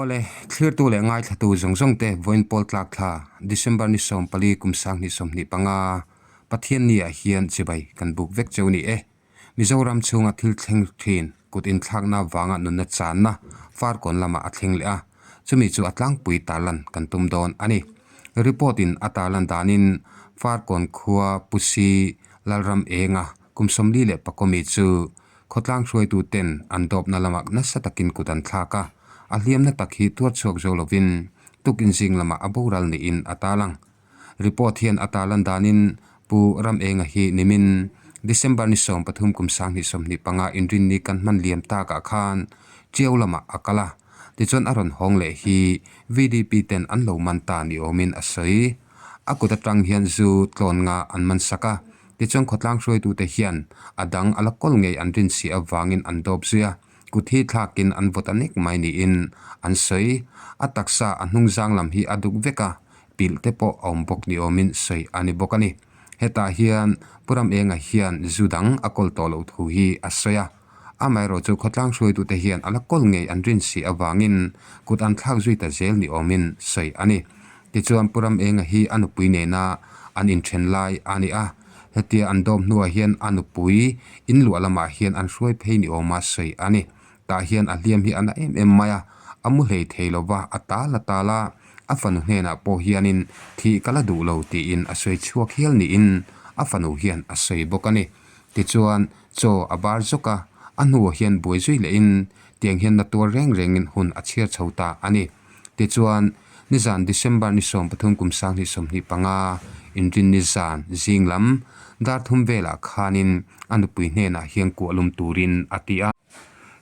Awle, thlirtu leh ngaithlatu zawng zawng te vawiin pawl tlak thla December ni 14 kum 2025 Pathianni ah hian chibai kan buk vek cheu ni e. Mizoram chhunga thil thleng thin kut inthlakna vanga nunna channa Farkawn lamah a thleng leh a, chumi chu a tlangpui tarlan kan tum dawn a ni. Report in a tarlan danin Farkawn khua Pusi Lalram Enga kum 44 mi chu khawtlang hruaitu ten an dawpna lamah nasa takin kut an thlak a, a hliamna tak hi tuar chhuak zo lovin tukin zing lamah a boral niin a tarlang. Report hian a tarlan danin Pu Ramenga hi nimin December ni 13 kum 2025 inrinni kan hman liam takah khan Chiau lamah a kal a, tichuan a rawn hawng leh hi VDP ten an lo man ta ni awmin a sawi. A kut atang hian zu tlawn nga an man sak a, tichuan khawtlang hruaitute hian a dang a la kawl ngei an rin si avangin an dawp zui a, kut hi thlakin an vawt a nek mai niin an sawi. A taksa a hnung zang lam hi a duk vek a, pilh te pawh a awm bawk ni awmin sawi a ni bawk a ni. Hetah hian Pu Ramenga hian zu dang a kawl tawh loh thu hi a sawi a, amaherawh chu khawtlang hruaitute hian a la kawl ngei an rin si avangin kut an thlak zui ta zel ni awmin sawi a ni. Tichuan Pu Ramenga hi a nupui nena an inthen lai a ni a, hetia an dawm hnuah hian a nupui inluah lamah hian an hruai phei ni awma sawi a ni. Tah hian a hliam hi a na em em mai a, a mu hlei thei lo va, a tal a tal a, a fanu hnenah pawh hianin thih ka la duh lo tiin a sawi chhuak hial niin a fanu hian a sawi bawk a ni. Tichuan, chaw a bar zawk a, a hnuah hian buai zui lehin tiang hian na tuar reng rengin hun a chhiar chho ta a ni. Tichuan, nizan December ni 13 kum 2025 inrinni zan zing lam dar thum velah khanin a nupui hnenah hian kuah lum turin a ti a.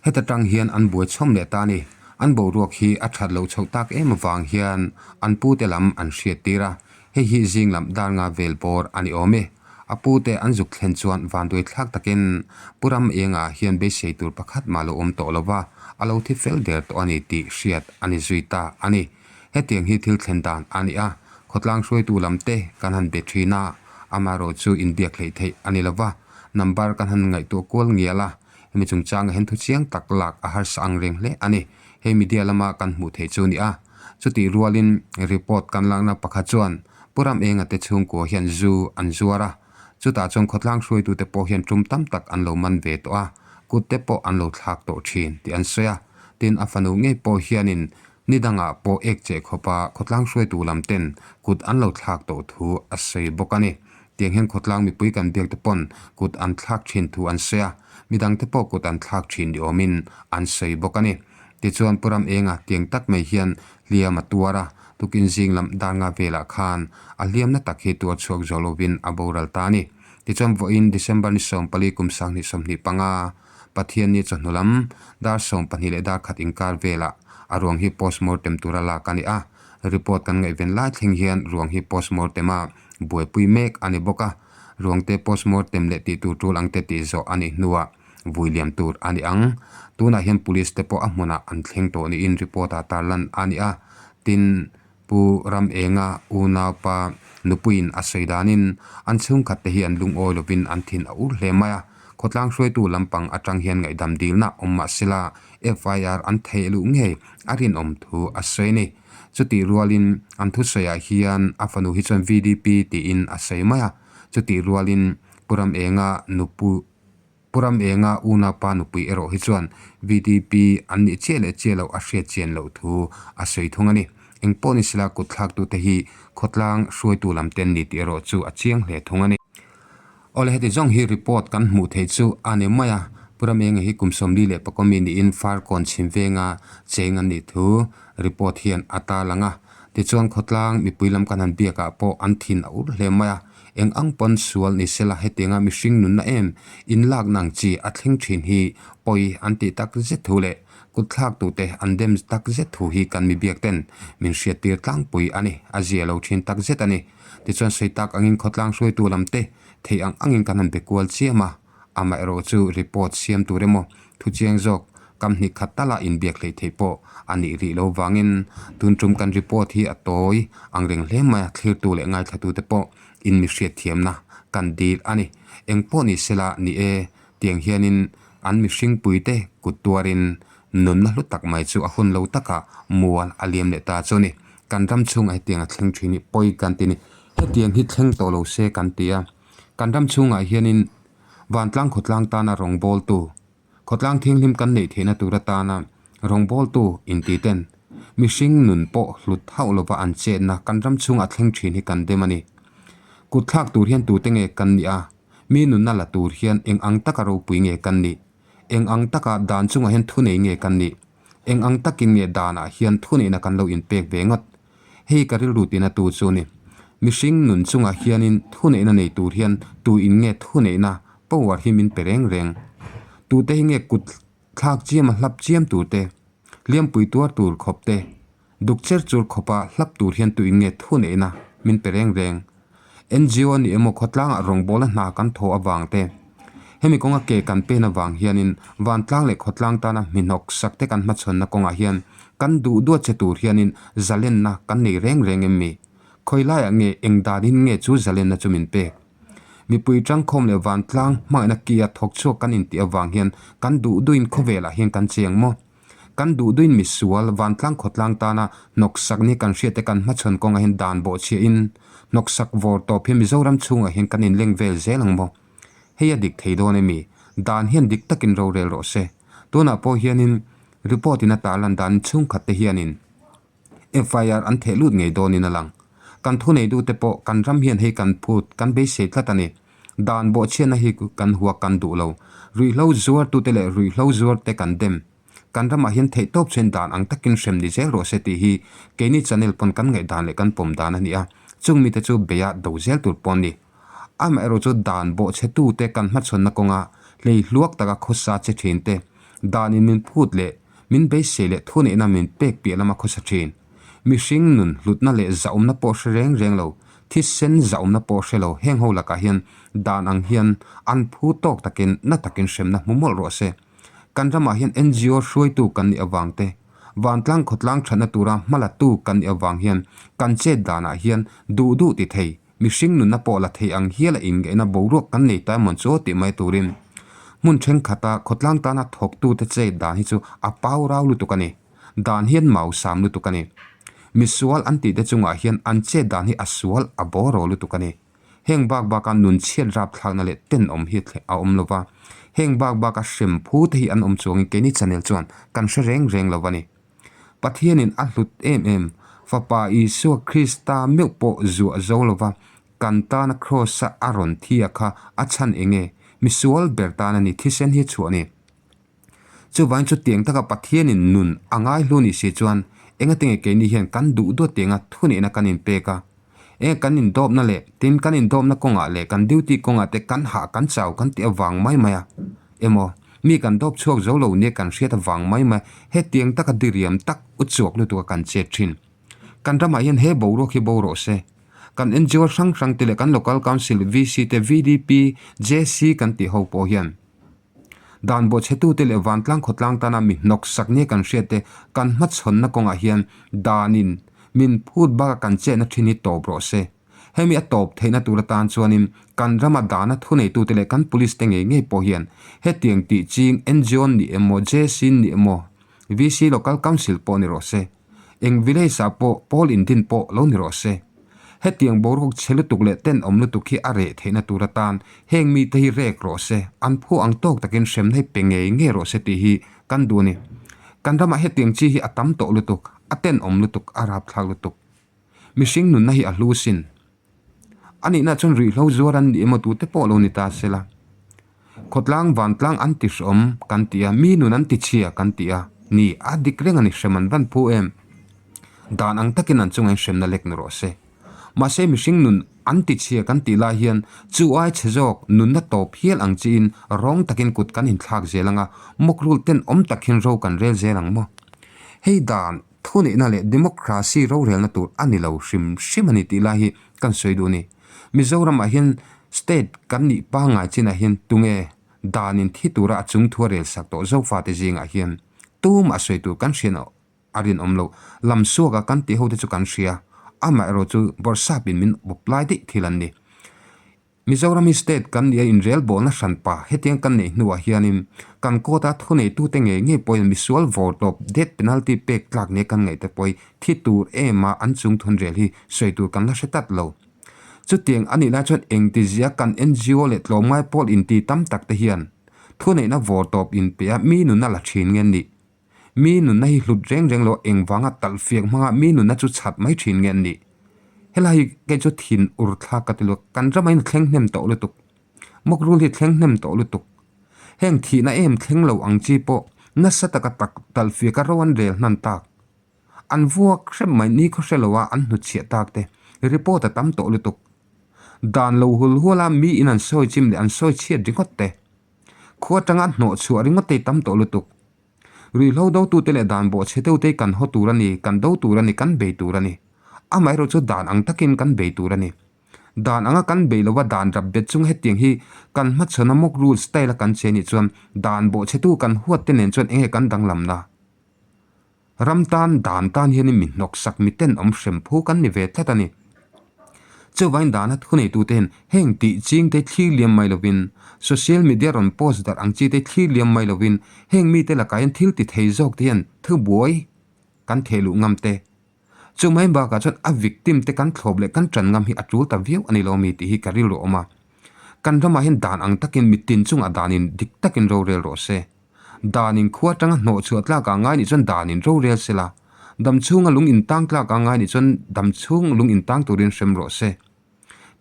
Heta tang hian an buai chhawm leh ta a ni. An boruak hi a that loh chhoh tak em avang hian an pute lam an hriat tir a, hei hi zing lam dar nga vel bawr a ni awm e. A pute an zuk thlen chuan vanduai thlak takin Pu Ram Enga hian beisei tur pakhat mah lo awm tawh lo va, a lo thi fel der tawh a ni tih hriat a ni zui ta a ni. Hetiang hi thil thlen dan a ni a, khawtlang hruaitu lam te kan han be thin a, amaherawh chu inbiak hleih theih a ni lo va, number kan han ngaihtuah kual ngial a, Hemi chungchanga hian thu chiang tak lak a harsa ang reng hle a ni. Hei media lama kan hmuh theih chu a ni a. Chutih rualin report kan lakna pakhat chuan Pu Ramenga te chhungkua hian zu an zuar a. Chutah chuan khawtlang hruaitute pawh hian tum tam tak an lo man ve tawh a, kut te pawh an lo thlak tawh thin tih an sawi a. Tin, a fanu ngei pawh hianin ni dangah pawh ek cheh khawpa khawtlang hruaitu lam ten kut an lo thlak tawh thu a sawi bawk a ni. Tiang hian khawtlang mipui kan biak te pawn kut an thlak thin thu an sawi a, midang te pawh kut an thlak thin ni awmin an sawi bawk a ni. Tichuan Pu Ramenga tiang tak mai hian hliam a tuar a, tukin zing lam dar nga velah khan a hliamna tak hi tuar chhuak zo lovin a boral ta a ni. Tichuan vawiin December ni 14 kum 2025 Pathianni chawhnu lam dar 12 leh dar khat inkar velah a ruang hi postmortem tura lak a ni a, report kan ngaihven lai thleng hian ruang hi postmortem a buaipui mek a ni bawk a, ruangte postmortem leh tih tur tul angte tih zawh a nih hnuah vui liam tur a ni ang. Tunah hian police te pawh a hmunah an thleng tawh niin report ah tarlan a ni a, tin Pu Ramenga unaupa nupuiin a sawi danin an chhungkhat te hi an lungawi lovin an thin a ur hle mai a, khawtlang hruaitu lampang atang hian ngaihdam dilna awm mah sela FIR an theih luh ngei a rinawm thu a sawi a ni. Chutih rualin an thusawiah hian a fanu hi chuan VDP tiin a sawi mai a, chutih rualin Pu Ramenga nupu Pu Ramenga unaupa nupui erawh hi chuan VDP an nih chiah leh chiah loh a hriat chian loh thu a sawi thung a ni. Eng pawh ni sela kut thlaktute hi khawtlang hruaitu lam te an ni tih erawh chu a chiang hle thung a ni. Awle heti zawng hi report kan hmuh theih chu a ni mai a, Pu Ramenga hi kum 44 mi niin Farkawn chhim venga cheng an nih thu report hian a tarlang a. Tichuan khawtlang mipui lam kan han biakah pawh an thin a ur hle mai a, eng ang pawn sual ni sela hetianga mihring nunna em inlakna ang chi a thleng thin hi pawi an tih tak zet thu leh kut thlaktute an dem tak zet thu hi kan mi biak ten min hriattir tlangpui a ni, a zia lo thin tak zet a ni. Tichuan sawi tak angin khawtlang hruaitu lam te theih ang angin kan han be kual chiam a, amaherawh chu report siam tur emaw thu chiang zawk kam hnih khat tala inbiak hleih theih pawh a nih rih lo vangin tun tum kan report hi a tawi ang reng hle mai a, thlirtu leh ngaithlatute pawh in mi hriatthiamna kan dil a ni. Eng pawh ni sela ni e, tiang hianin an mihringpuite kut tuarin. Nunna hlu tak mai chu a hun lo takah mual a liam leh ta chu a ni. Kan ram chhungah hetiang a thleng thin hi pawi kan ti a ni. Hetiang hi thleng tawh lo se kan ti a. Kan ram chhungah hianin vantlang khawtlang tana rawngbawltu, khawtlang thianghlim kan neih theihna tur atana rawngbawltu inti ten mihring nun pawh hlut hauh lova an chetna kan ram chhungah thleng thin hi kan dem a ni. Kut thlak tur hian tute nge kan nih a, mi nunna la tur hian eng ang taka ropui nge kan nih? Eng ang taka dan chungah hian thunei nge kan nih? Eng ang takin nge danah hian thuneihna kan lo inpek ve ngawt? Hei ka rilru tina tu chu ni. Mihring nun chungah hianin thuneihna nei tur hian tu in nge thuneihna power hi min pe reng reng? Tute hi nge kut thlak chiam a hlap chiam tur te, liampui tuar tur khawp te, Duk cher chur khawpa hlap tur hian tuin nge thu neihna min pe reng reng. NGO nih emaw khawtlangah rawngbawla hna kan thaw avang te, hemi kawnga ke kan pen avang hianin vantlang leh khawtlang tana hmihnawk sak te kan hmachhawnna kawngah hian kan duh duat che tur hianin zalenna kan nei reng reng em mi? Khawi laiah nge eng danin nge chu zalenna chu min pek? Mipui tangkhawm leh vantlang hmangaihna kia thawk chhuak kan intih avang hian kan duh duhin khawvelah hian kan cheng maw? Kan duh duin misual, vantlang khawtlang tana hnawksak ni kan hriat te kan hmachhawn kawngah hian dan bawhchhiah in hnawksak vawr tawp hi Mizoram chhungah hian kan inleng vel zel ang maw? Hei a dik thei dawn emi? Dan hian dik takin rorel rawh se. Tunah pawh hianin report in a tarlan dan chhungkhat te hianin FIR an theh lut ngei dawnin a lang. Kan thuneitute pawh kan ram hian hei kan phut, kan beisei tlat a ni. Dan bawhchhiatna hi kan hua kan duh lo. Ruihhlo zuartute leh ruihhlo zuarte kan dem. Kan ramah hian theihtawp chuan dan ang takin hrem ni zel rawh se tih hi keini channel pawn kan ngaihdan leh kan pawm dan a ni a. Chung mite chu beia do zel tur pawh a ni. Amaherawh chu dan bawhchhetute kan hmachhawnna kawnga hlei hluak taka khawsa che thinte, danin min phut leh min beisei leh thuneihna min pek piah lama khawsa thin. Mihring nun hlutna leh zahawmna pawh hre reng reng lo, thisen zahawmna pawh hre lo heng ho lakah hian dan ang hian an phu tawk takin na takin hremna hmu mawlh rawh se. Kan ramah hian NGO hruaitu kan nih avang te, vantlang khawtlang thatna tura hmalatu kan nih avang hian kan chet danah hian duh duh ti thei, Mihring nunna pawh la thei ang hial a inngeihna boruak kan nei ta emaw chu tih mai turin hmun thenkhat a khawtlang tana thawktute chet dan hi chu a pau rau lutuk a ni. Dan hian mau sam lutuk a ni. Misual an tihte chungah hian an chet dan hi a sual a bawraw lutuk a ni. Heng bak baka nun chhiat rapthlakna leh tenawm hi a awm lo va, heng bak baka hrem phu te hi an awm chuangin keini channel chuan kan hre reng reng lo a ni. Pathianin a hlut em em, Fapa Isua Krista meuh pawh zuah zo lova kan tana Kraws-a a rawn thi a kha a chhan eng nge? Misual ber tan a ni, thisen hi chhuah a ni. Chuvangin chutiang taka Pathianin nun a ngaihlu ni si chuan engatinge keini hian kan duh duat tianga thuneihna kan inpek a? Eng kan indawpna leh tin kan indawpna kawngah leh kan duty kawngah te kan hah kan chau kan tih avang mai mai a emaw mi kan dawp chhuak zo lo nia kan hriat avang mai mai hetiang taka diriam tak u chuak lutuk a kan chet thin. Kan ramah hian he boruak hi bo rawh se. Kan NGO hrang hrang te leh kan Local Council, VC te, VDP, JC kan tih ho pawh hian Dan bawhchhetute leh vantlang khawtlang tana mi hnawksak nia kan hriat te kan hmachhawnna kawngah hian danin min phut baka kan chetna thin hi tawp rawh se. Hemi a tawp theihna tur atan chuanin kan rama dana thuneitute leh kan police te ngei ngei pawh hian hetiang tih ching NGO nih emaw JC nih emaw VC Local Council pawh ni rawh se. Eng village ah pawh pawl indin pawh lo ni rawh se. Hetiang boruak chhe lutuk leh tenawm lutuk hi a reh theihna tur atan heng mite hi rek rawh se, an phu ang tawk takin hremna hi pe ngei ngei rawh se tih hi kan duh a ni. Kan ramah hetiang chi hi a tam tawh lutuk, a tenawm lutuk, a rapthlak lutuk. Mihring nunna hi a hlu sin. A nihna chuan ruihhlo zuar an nih emaw tute pawh lo ni ta sela. Khawtlang vantlang an ti hrawm kan ti a, mi nun an ti chhia kan ti a, ni a dik reng a ni hrem an van phu em. Dan ang takin an chunga in hremna lek ni rawh se. Mahse mihring nun an ti chhia kan tih lai hian chu ai chhe zawk nunna tawp hial ang chiin rawng takin kut kan inthlak zel ang a, mawkrul ten awm tak hian ro kan rel zel ang maw. Hei dan Thuneihna leh democracy rorelna tur a ni lo hrim hrim a ni tih lai hi kan sawi duh a ni. Mizoramah hian state kan nih pangngai chinah hian tunge danin thi tura a chung thu a rel sak tawh Zofate zingah hian tumah sawi tur kan hriat a rinawm loh. Lamsuaka kan tih hote chu kan hria, amaherawhchu Bawrhsapin min awp lai daih thil an ni. Mizoram hi state kan nia inrelbawlna hranpa hetiang kan neih hnuah hianin kan court-a thuneitute ngei ngei pawhin misual vawr tawp death penalty pek tlak nia kan ngaih te pawh thi tur ema an chung thunrel hi sawi tur kan la hre tlat lo. Chutiang a nih lai chuan engtizia kan NGO leh tlawmngai pawl inti tam tak te hian thuneihna vawr tawp inpe a mi nunna la thin nge nih? Mi nunna hi hlut reng reng lo engvanga talh fiak hmanga mi nunna chu chhat mai thin nge an nih? Helai hi kei chu thin ur thlak ka ti luak. Kan ramah hian thleng hnem tawh lutuk. Mawk rul hi thleng hnem tawh lutuk. Heng thihna em thleng lo ang chi pawh nasa taka tak talh fiaka ro an rel hnan tak. An vuak hrep mai ni khaw hre loa an hnutchhiah tak te report a tam tawh lutuk. Dan lo hul huala mi in an sawi chim leh an sawi chhiat ringawt te. Khua atanga hnawh chhuah ringawt te tam tawh lutuk. Ruihhlo dotute leh dan bawhchhe deuhte hi kan haw tur a ni, kan do tur a ni, kan bei tur a ni. Amaherawh chu dan ang takin kan bei tur a ni. Dan anga kan bei lova dan rap bet chung hetiang hi kan hmachhawn a mock rule style a kan che nih chuan dan bawhchhetu kan huatte nen chuan enge kan danglamna? Ram tan, dan tan hianin mi hnawksak, mi tenawm hrem phu kan ni ve tlat a ni. Chuvangin dana thuneitute hian heng tih chingte thlir liam mai lovin, social media rawn post darh ang chite thlir liam mai lovin heng mite lakah hian thil ti thei zawk te hian thubuai kan theh luh ngam te. Chu mai bakah chuan a victim te kan thlawp leh kan tan ngam hi a tul ta viau a ni lo mi tih hi ka rilru awm a. Kan ramah hian dan ang takin mitin chungah danin dik takin rorel rawh se. Danin khua atanga hnawh chhuah tlak ah ngai nih chuan danin rorel se la, dam chhunga lung intang tlak ah ngai nih chuan dam chhung lung intang turin hrem rawh se.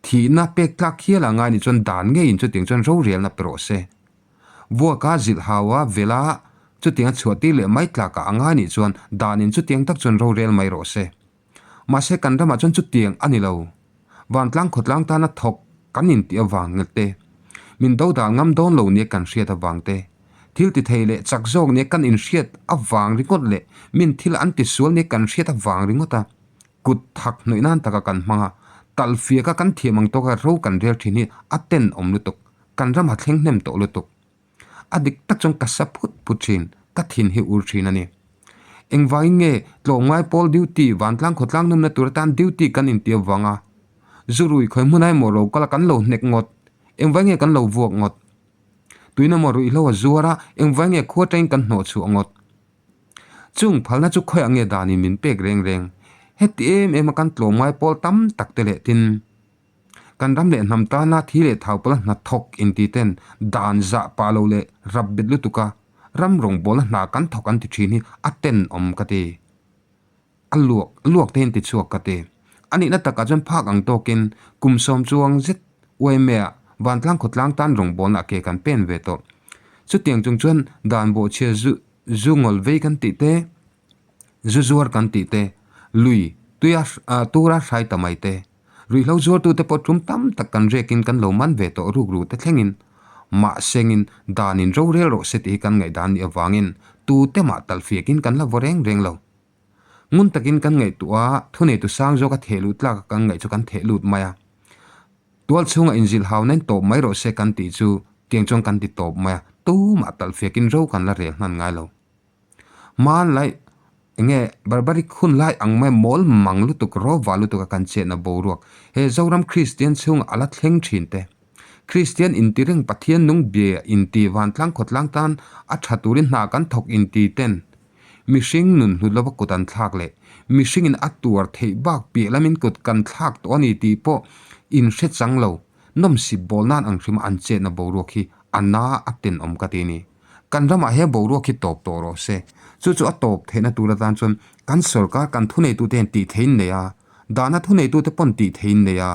Thihna pek tlak hial ah ngai nih chuan dan ngeiin chutiang chuan rorelna pe rawh se. Vuaka zilh hau a vela chutiang a chhuah tir leh mai tlak ah a ngai nih chuan danin chutiang tak chuan rorel mai rawh se. Mahse kan ramah chuan chutiang a ni lo. Vantlang khawtlang tana thawk kan intih avang nghet te, min do dan ngam dawn lo nia kan hriat avang te, thil ti thei leh chak zawk nia kan inhriat avang ringawt leh min thil an ti sual nia kan hriat avang ringawt a, kut thak hnawih nan taka kan hmang a, talhfiaka kan thiam ang tawka ro kan rel thin hi a tenawm lutuk, kan ramah thleng hnem tawh lutuk. A dik tak chuan ka sa phut phut thin, ka thin hi ur thin a ni. Engvangin nge tlawmngai pawl duty vantlang khawtlang nawmna tur atan duty kan inti avang a, zu rui khawi hmun ai maw ro kal a kan lo hnek ngawt, engvai nge kan lo vuak ngawt? Tuina maw ruihhlo a zuar a, engvai nge khua atangin kan hnawh chhuah ngawt? Chung phalna chu khawiah nge danin min pek reng reng? Heti em em a kan tlawmngai pawl tam tak te leh tin. Kan ram leh hnam tana thi leh thau pawla hna thawk inti ten dan zah pah lo leh rap bet lutuk a, ram rawngbawlna hna kan thawk an ti thin hi a tenawm ka ti. A luak luak te hian ti chhuak ka ti. A nihna takah chuan phak ang tawkin kum sawm chuang zet UMA ah vantlang khawtlang tan rawngbawlna ke kan pen ve tawh. Chutiang chung chuan dan bawhchhia zu zu ngawl vei kan tih te, zu zuar kan tih te, lui tuia tura hrai ta mai te, Ruihhlo zuartute pawh tum tam tak kan rekin kan lo man ve tawh ruk ru te thlengin mahsengin danin rorel rawh se tih hi kan ngaihdan nih avangin tute mah talhfiakin kan la vaw reng reng lo. Ngun takin kan ngaihtuah a, thuneitu sang zawka theh lut tlaka kan ngaih chu kan theh lut mai a. Tual chhunga inzilh hau nen tawp mai rawh se kan tih chu tiang chuan kan ti tawp mai a, tumah talhfiakin ro kan la rel hman ngai lo. Hmanlai enge barbaric hun lai ang mai mawl mang lutuk rawva lutuk a kan chetna boruak he Zoram Kristian chhungah a la thleng thin te. Kristian inti reng Pathian nung bia inti vantlang khawtlang tan a tha turin hna kan thawk inti ten mihring nun hlut lova kut an thlak leh mihringin a tuar theih bak piah lamin kut kan thlak tawh a ni tih pawh inhre chang lo nawmsip bawl nan ang hrima an chetna boruak hi a na a tenawm ka ti a ni. Kan ramah hian boruak hi tawp tawh rawh se. Chu chu a tawp theihna tur atan chuan kan sorkar kan thuneitute hian tih theihin nei a, dahna thuneitute pawn tih theihin nei a.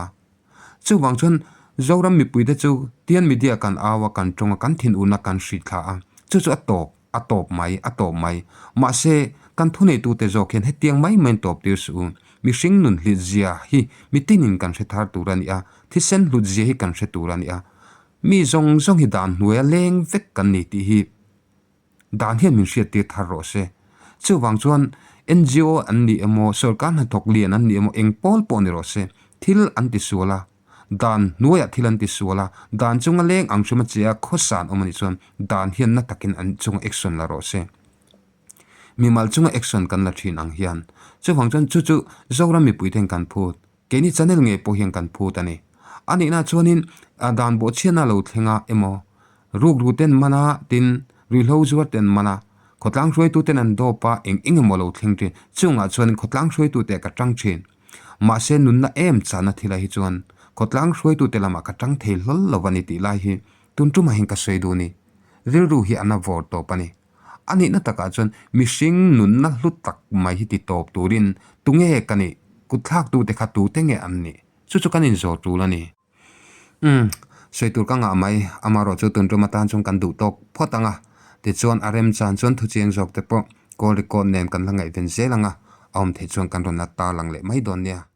Chuvang chuan Zoram mipuite chu tian media kan au a, kan tawng a, kan thinurna kan hri thla a. Chu chu a tawp, a tawp mai, a tawp mai. Mahse, kan thuneitute zawk hian hetiang mai maiin tawp tir suh u. Mihring nun hlit zia hi mitinin kan hre thar tur a ni a, thisen hlut zia hi kan hre tur a ni a. Mi zawng zawng hi dan hnuaia leng vek kan ni tih hi dan hian min hriattir thar rawh se. Chuvang chuan NGO an ni emaw, sorkar hnathawk lian an ni emaw eng pawl pawh ni rawh se, thil an ti sual a, dan hnuaiah thil an ti sual a, dan chunga leng ang hrima che a khawsa an awm a nih chuan dan hian na takin an chunga action la rawh se. Mimal chunga action kan la thin ang hian. Chuvang chuan chu chu Zoram mipuiten kan phut. Keini channel ngei pawh hian kan phut a ni. A nihna chuanin dan bawhchhiatna lo thleng a emaw rukru ten man a tin ruihhlo zuar ten man a khawtlang hruaitu ten an dawp a eng eng emaw lo thleng thin chungah chuanin khawtlang hruaitu te ka tang thin. Mahse nunna em chahna thilah hi chuan khawtlang hruaitu te lamah ka tang thei hlawl lo a ni tih lai hi tun tumah hian ka sawi duh a ni. Rilru hi a na vawr tawp a ni. A nihna takah chuan mihring nunna hlu tak mai hi ti tawp turin tunge ka nih? Kutthlaktute kha tute nge an nih? Chu chu kan inzawr tul a ni. Umm, sawi tur ka ngah mai, amaherawh chu tun tum atan chuan kan duh tawk phawt ang a. Tichuan a remchan chuan thuchiang zawk te pawh call record nen kan la ngaihven zel ang a, a awm theih chuan kan rawn la tarlang leh mai dawn nia.